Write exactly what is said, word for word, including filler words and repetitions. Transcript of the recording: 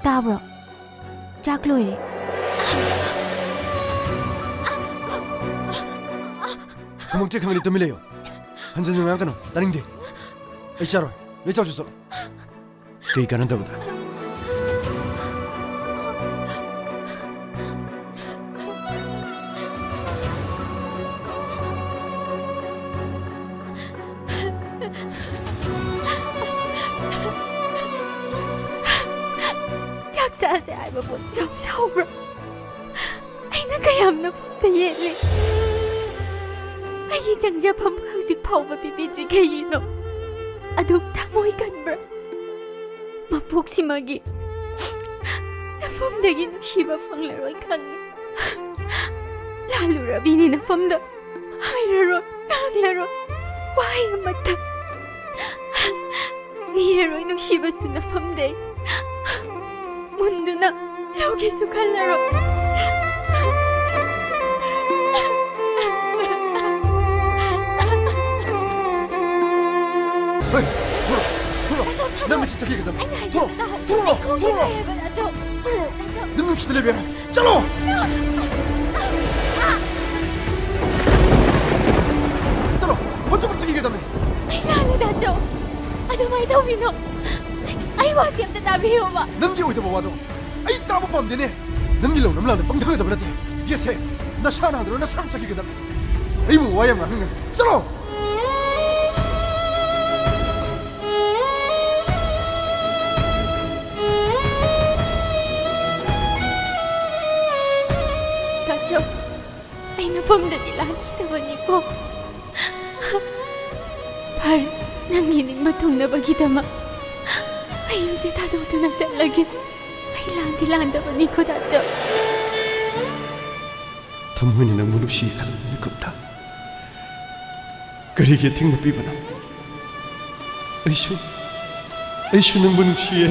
ꯇꯥꯕ꯭ꯔꯣ? ꯆꯥꯛ ꯂꯣꯏꯔꯦ꯫ ꯈꯨꯝꯃꯛꯇ꯭ꯔꯦ ꯈꯪꯉꯗꯤ ꯇꯨꯃꯤꯟ ꯂꯩꯌꯣ꯫ ꯍꯟꯖꯟ ꯍꯟꯖꯟ ꯉꯥꯡꯉꯛꯀꯅꯨ꯫ ꯇꯥꯅꯤꯡꯗꯦ꯫ ꯑꯩ ꯆꯥꯔꯣꯏ꯫ ꯅꯣꯏ ꯆꯥꯎꯁꯨ ꯆꯠꯂꯣ꯫ ꯀꯩ ꯀꯥꯟꯅꯗꯕꯗ? ꯆꯥꯛ ꯆꯥꯁꯦ ꯍꯥꯏꯕ ꯄꯣꯠ ꯌꯥꯝ ꯁꯥꯎꯕ꯭ꯔꯥ? ꯑꯩꯅ ꯀꯌꯥꯝ ꯅꯐꯝꯗ ꯌꯦꯠꯂꯤ? ꯑꯩꯒꯤ ꯆꯪꯖꯐꯝ ꯍꯧꯖꯤꯛ ꯐꯥꯎꯕ ꯄꯤꯕꯤꯗ꯭ꯔꯤ ꯀꯩꯒꯤꯅꯣ? ꯑꯗꯨꯛ ꯊꯃꯣꯏ ꯀꯟꯕ꯭ꯔꯥ? ꯃꯄꯣꯛꯁꯤꯃꯒꯤ ꯅꯐꯝꯗꯒꯤ ꯅꯨꯡꯁꯤꯕ ꯐꯪꯂꯔꯣꯏ ꯈꯪꯉꯤ꯫ ꯂꯥꯜꯂꯨꯔꯕꯤꯅꯤ ꯅꯐꯝꯗ꯫ ꯍꯥꯏꯔꯔꯣꯏ, ꯉꯥꯡꯂꯔꯣꯏ, ꯋꯥꯍꯩ ꯑꯃꯠꯇ ꯅꯤꯔꯔꯣꯏ, ꯅꯨꯡꯁꯤꯕꯁꯨ ꯅꯐꯝꯗꯩ ꯃꯨꯟꯗꯨꯅ ꯂꯧꯒꯦꯁꯨ ꯈꯜꯂꯔꯣꯏ꯫ ꯍꯦ, ꯊꯣꯔꯛꯑꯣ, ꯊꯣꯔꯛꯑꯣ꯫ ꯗꯥꯆꯧ, ꯊꯥꯗꯣꯛꯑꯣ꯫ ꯅꯪ ꯃꯁꯤ ꯆꯠꯈꯤꯒꯗꯕꯅꯤ꯫ ꯑꯩꯅ ꯍꯥꯏꯁꯦ ꯊꯣꯔꯛꯑꯣ, ꯑꯝꯇ ꯇꯥꯍꯧ꯫ ꯊꯣꯔꯛꯑꯣ, ꯑꯩ ꯈꯣꯡꯁꯦ ꯊꯣꯔꯛꯑꯣ꯫ ꯅꯥꯏ ꯍꯥꯏꯕ, ꯗꯥꯆꯧ꯫ ꯊꯣꯔꯛꯑꯣ꯫ ꯗꯥꯆꯧ꯫ ꯅꯪ ꯅꯨꯡꯁꯤꯠꯇ ꯂꯩꯕ ꯌꯥꯔꯣꯏ꯫ ꯆꯠꯂꯣ! ꯆꯠꯂꯣ! ꯍꯧꯖꯤꯛꯃꯛ ꯆꯠꯈꯤꯒꯗꯕꯅꯤ! ꯑꯩ ꯂꯥꯜꯂꯦ, ꯗꯥꯆꯧ꯫ ꯑꯗꯨꯃꯥꯏꯅ ꯇꯧꯕꯤꯅꯣ꯫ ꯑꯩ, ꯑꯩ ꯋꯥꯁꯦ ꯑꯝꯇ ꯇꯥꯕꯤꯌꯣꯕ꯫ ꯅꯪꯒꯤ ꯑꯣꯏꯗꯕ ꯋꯥꯗꯣ ꯑꯩ ꯇꯥꯕ ꯄꯥꯝꯗꯦꯅꯦ꯫ ꯅꯪꯒꯤ ꯂꯧꯅꯝ ꯂꯥꯟꯗ ꯄꯪꯊꯒꯗꯕ ꯅꯠꯇꯦ꯫ ꯒꯦꯠꯁꯦ ꯅꯁꯥ ꯅꯥꯗ꯭ꯔꯣ ꯅꯁꯥꯅ ꯆꯠꯈꯤꯒꯗꯕꯅꯤ꯫ ꯑꯩꯕꯨ ꯋꯥ ꯌꯥꯝ ꯉꯥꯡꯍꯟꯒꯅꯨ꯫ ꯆꯠꯂꯣ! ꯗꯥꯆꯧ, ꯑꯩ ꯅꯐꯝꯗꯗꯤ ꯂꯥꯟꯈꯤꯗꯕꯅꯤꯀꯣ꯫ ꯐꯔꯦ, ꯅꯪꯒꯤ ꯅꯤꯡꯕ ꯊꯨꯡꯅꯕꯒꯤꯗꯃꯛ ꯑꯩ ꯌꯨꯝꯁꯦ ꯊꯥꯗꯣꯛꯇꯨꯅ ꯆꯠꯂꯒꯦ꯫ ꯑꯩ ꯂꯥꯟꯗꯤ ꯂꯥꯟꯗꯕꯅꯤꯀꯣ, ꯗꯥꯆꯧ꯫ ꯊꯃꯣꯏꯅ ꯅꯪꯕꯨ ꯅꯨꯡꯁꯤ ꯈꯜꯂꯕ ꯃꯤꯀꯨꯞꯇ ꯀꯔꯤꯒꯤ ꯑꯊꯤꯡꯕ ꯄꯤꯕꯅꯣ? ꯑꯩꯁꯨ, ꯑꯩꯁꯨ ꯅꯪꯕꯨ ꯅꯨꯡꯁꯤꯌꯦ꯫